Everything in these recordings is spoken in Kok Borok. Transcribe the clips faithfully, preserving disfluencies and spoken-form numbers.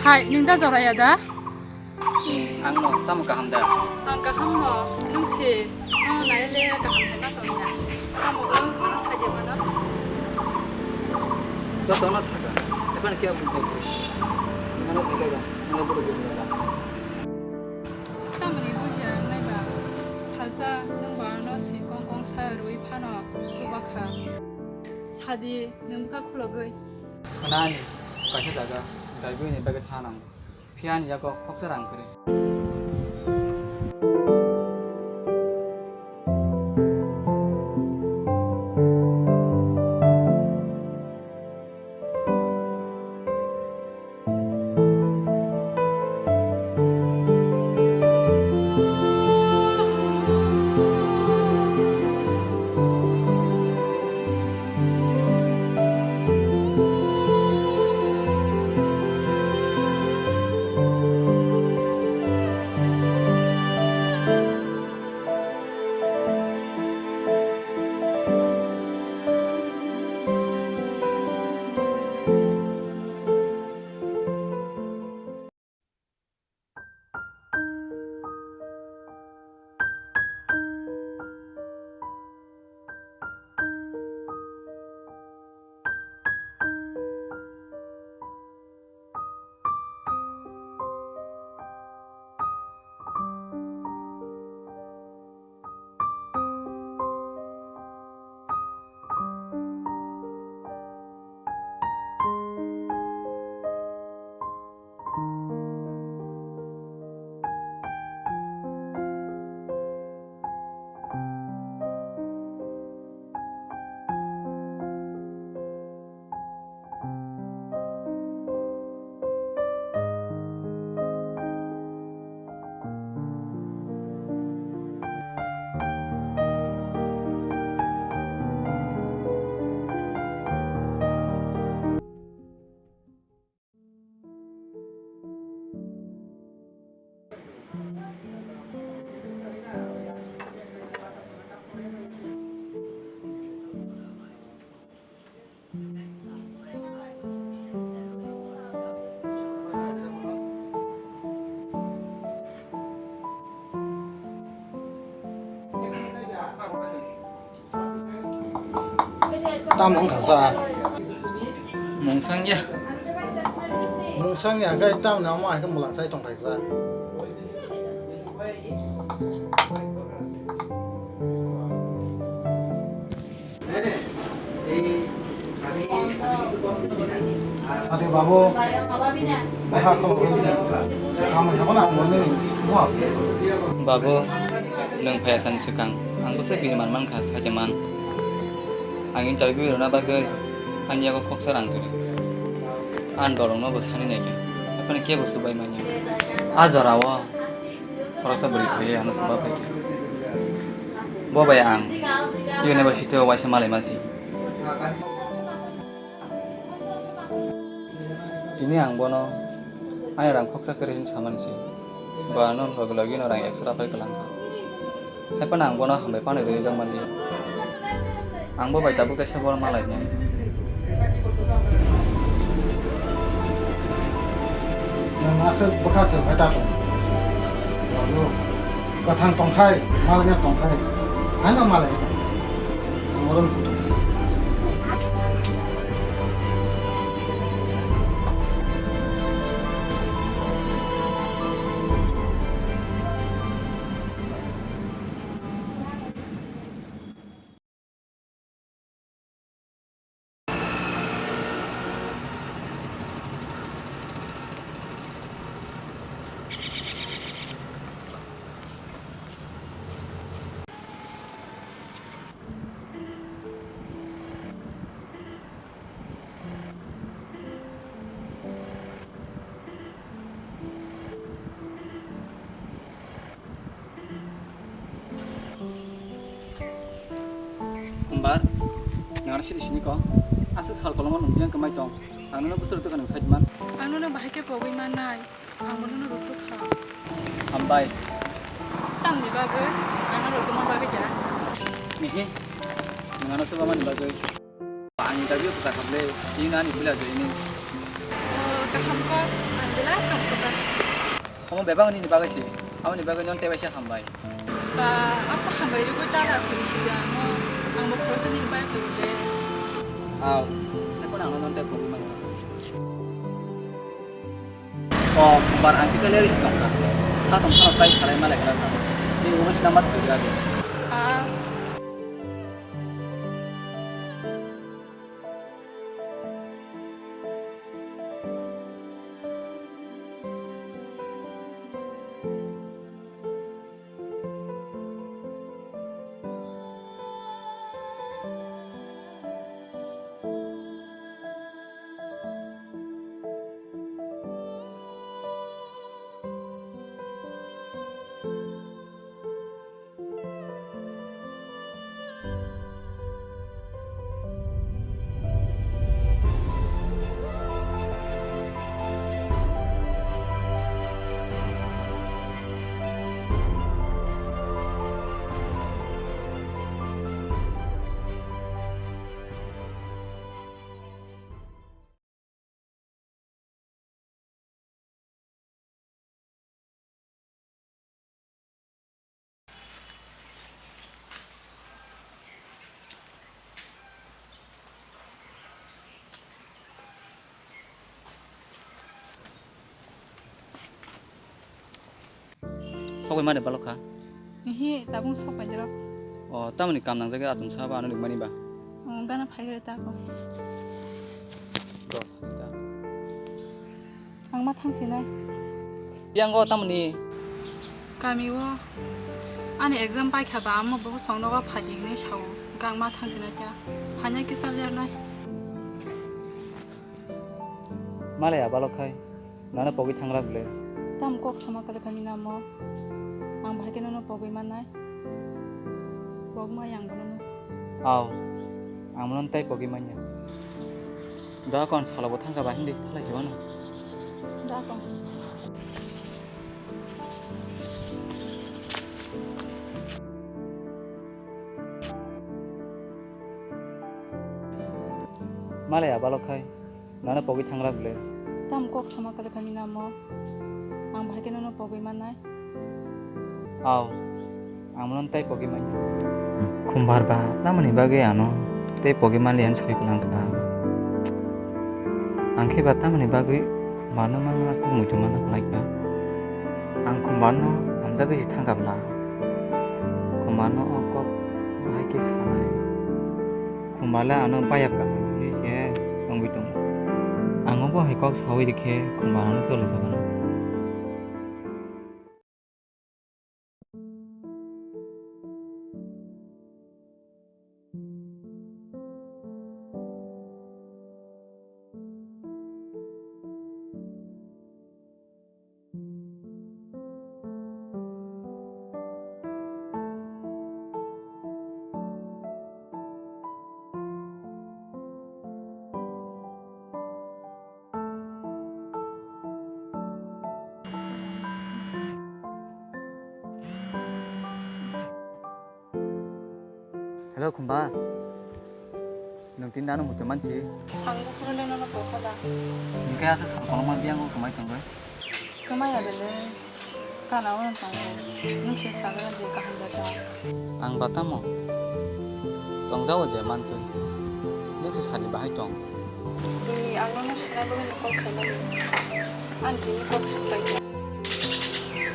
Hai, nwng da jora ya da? Hmm, ang no tamo kaham da? Ang kaham no, nwng se, no nai le kaham hai ma tong ya. Tamo nwng ano saje mano? Joto no saka. Epan kya bujai? Ano saka ba, ano buru buru ba. Tamoni bujiya naiba, salsa nwng ba ano si kong kong sa rwi phano chuba kha. Sadi nwng bwkha khulogwi. Khwnani, kaisa jaga, interview ni bagwi thanang. Phiya ani yago khoksa rang kwrwi. Tamo wngkha sa? Mungsang ya. Mungsang ya, khe tamo na omo hai khe mwlang sai tongkha sa. Ade babu, bwkha khulogwi, tamo sabo na ang mwnwi buha. Babu, nwng phaiya sani swkang, ang bwswk bini man mankha, sakhe man. Ang interview rwna bagwi ani yago khoksa rang kwrwi. Ang dorokno bo sani naikha, haphano kebo chubai manya. A jorao khoroksa bwrwi phaiwi ano swngba phaikha. Bo bai ang university o waisa malai masi. Tini ang bono ani rang khoksa kwrwi hwnwi samani se. Bo ano logi logi no rang ekso rapai kwlangkha. Haiphano ang bono hambai phano rwi rijak manliya. Ang bo bai tabuk teisa bono malainai. Nwng aswk bwkha chwng hai ta tong. Babu, kwthang tongkhai, malaina tongkhai. Haino malai. Ang oro nukhung tong. Umbar, nang sidi sini ko. Aswk sal kolongo nung yang kemai tong. Ang nono bwswk rwtwkha nung side man. Ang nono bahai khe pogwi mannai. Ang bono no rwtwkha. Hambai. Tamni bagwi? Ang no rwtwkma bagwi da. Mihi. Nung ano swbamani bagwi. Ang interview kwchak kha ble, chini ani village o ini. Oh, kaham kok, ang Omo bebak nini bagwi se, aboni bagwi nono teibaisa hambai. Ba, asa hambai rwgwi ta da thwi sidi ano, ang bo khoroksa nini bai tong de. Aw, haikhe ang nono tei pogwi mano. O, bar ang kisa leri si tongkha. Kha tong khano tai sarai malai kha. Ni uno si number sidi adi. Ah. Sokbai mani balok kha. Ihi, tabung sokbai jero. O, tamoni kam nangjak ya, achung sabo ano ringmani ba. O, gana phai re ta ko. Dos, ta. Ang ma thang sinai. Yang go tamoni. Kami o. Ani exam pai kha ba, amo bo song nogo phai di hinwi sao. Ang ma thang sinai ta. Phanya kisa ler nai. Malaya balok khai, nano pogwi thangra bwle. Tam kok sama kale kami namo. Ang bahai khe nono pogwi mannai. Pogma yang bono. Aw, ang mono tai pogwi manya. Da kon salo bo thangka ba hindi thalai jibano. Da kon. Malaya balok khai, nano pogwi thangra bwle. Tam kok sama kale kami namo. Ang bahai khe nono pogwi mannai. Aw, ang mono tai pogwi manya. Khumbar ba tamoni bagwi ano tei pogwi manliya hinwi soi kwlang kha. Ang khe ba tamoni bagwi khumbarno mang aswk muitu manna khlai kha. Ang khumbarno hamjagwi se thangkha bwla. Khumbarno o kok bahai khe sanai. Khumbarle ano bayap kaham hinwi se wngwi tongo. Ang obo hai kok saui rikhe khumbar ano choli jaganw. Hello, Khumba. Nwng tini ano muitu mansi? Ang buphuru le nono kok kha da. Hwnkhe asa sal kolokma biyang o kwmai tongwi? Kwmaya bele. Kana ono tongo. Nwng se sagwi di kaham da tong. Ang ba tamo? Tongjago je mantwi. Nwng se sadi bahai tong. Di ang nono sana bagwi no call khaimani. Ang tini kok suk pai kha.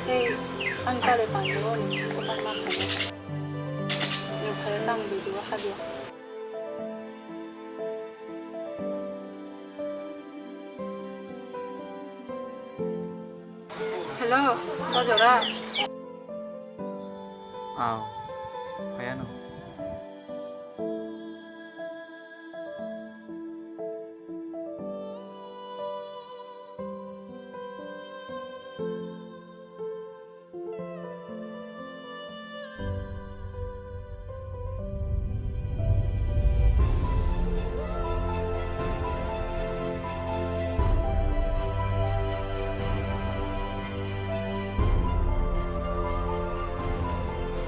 Tei ang kale pangni o ni siko tangma khaio. Nwng phai chang video kha di. Hello, Bojora. Aw, phaiano.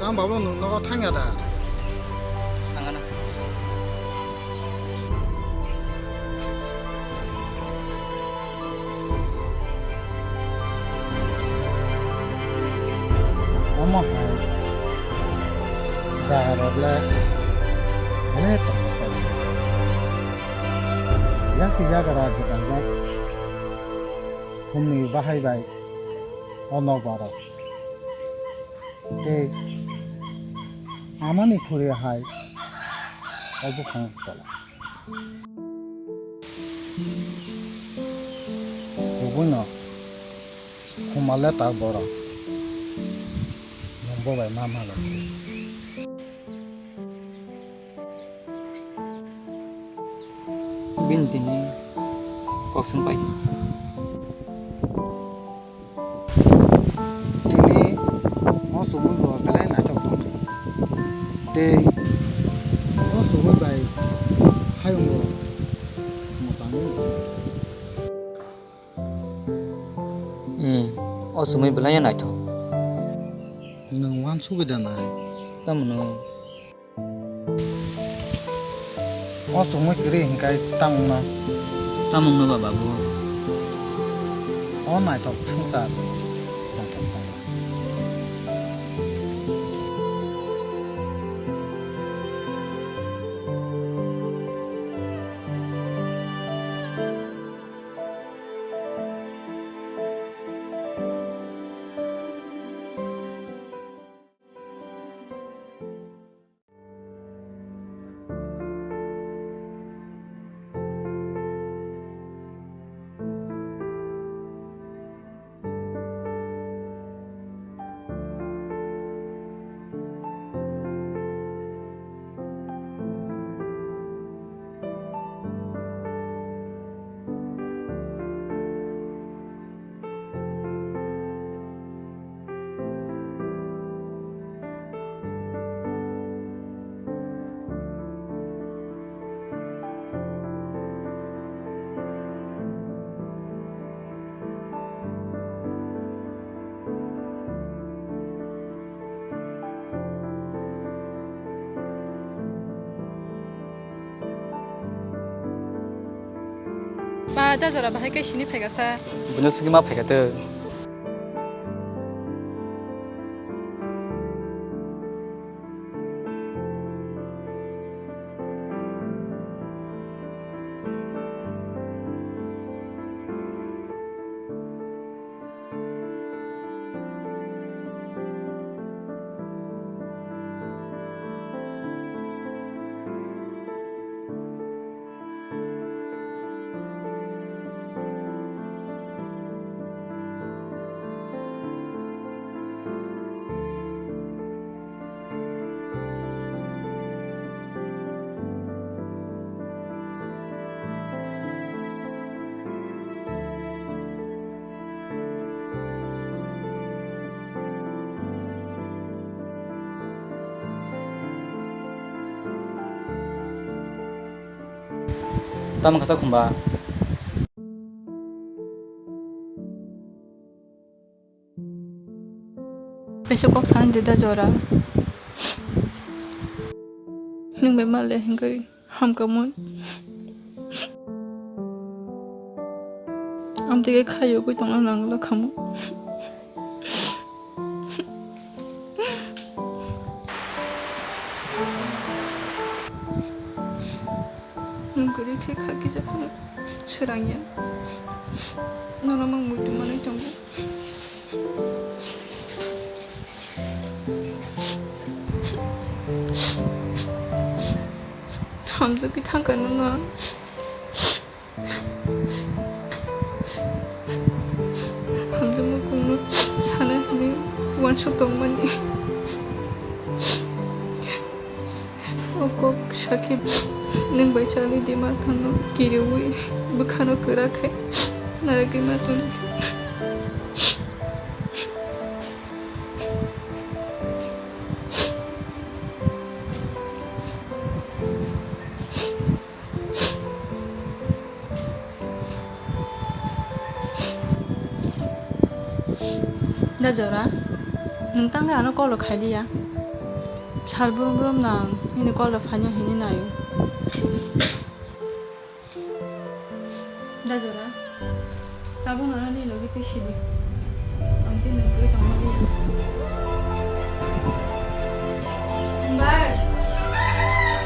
Tang Bablu nwng nogo thangya da? Thangana. Belai tongthok. Yak se yagra gwdalnok khumni bahai bai o nokbar o. Tei amani khuri hai o buphang tola. Kubuino khumale ta borok nwng bo bai ma malai khe. Bini tini kok swng pai. Tini o chumui bo belai naithok tongkha. Tei o chumui bai hayung bo mwchangwi. Hmm, o chumui belai naithok. Nwng uansugwi da nai? Tamno? O chumui kwrwi hinkhai tamungno. Tamungno ba babu? O naithok swngchar tongthok tongo. Ba, da jora bahai kai sini phaikha sa. Buno sigi ma phaikha tei. Tamo kasa khumba. Kaisa kok sani de da jora. Nwng bai ma le hinwi hamkamung. Amtwi khe khaiyogwi tongna nangla khamu. Nwng kwrwi khe kha kisa phano swrang ya. Nono mang muitu manwi tongo. Hamjagwi thangkha nono. Hamjakma kungno sana hinwi uansuk tongmani. O kok sakhe nwng bai chani di mathangno kiriui bwkhano kwrak khe narwgwi ma tong. Da jora, nwng tangwi ano call rok khailiya. Sal brum brum nang, nini call rok phaino hinwi naio. Da jora, tabuk nono nini logi twi sidi. Ang tei nwng kwrwi tongmani. Bar.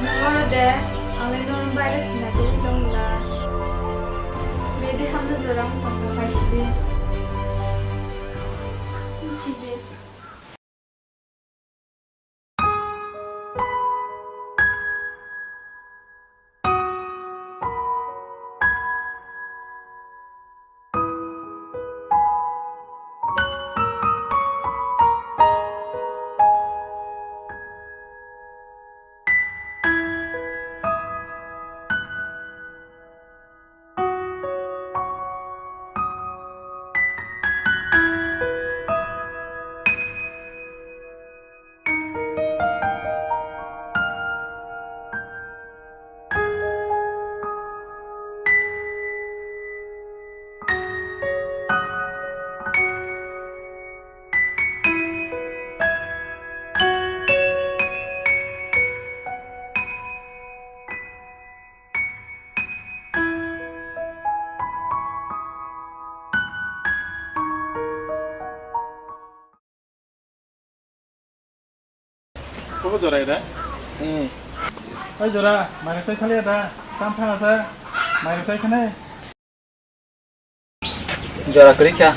Oro de, ang le norok baire sina tei tong la. Bede hamno jora wng tong kha, pai sidi. Sidi. Kobo jora ida? Hmm. Oi jora, mairok chai khali da, tam thang asa, mairok chai khani. Jora kwrwi kha,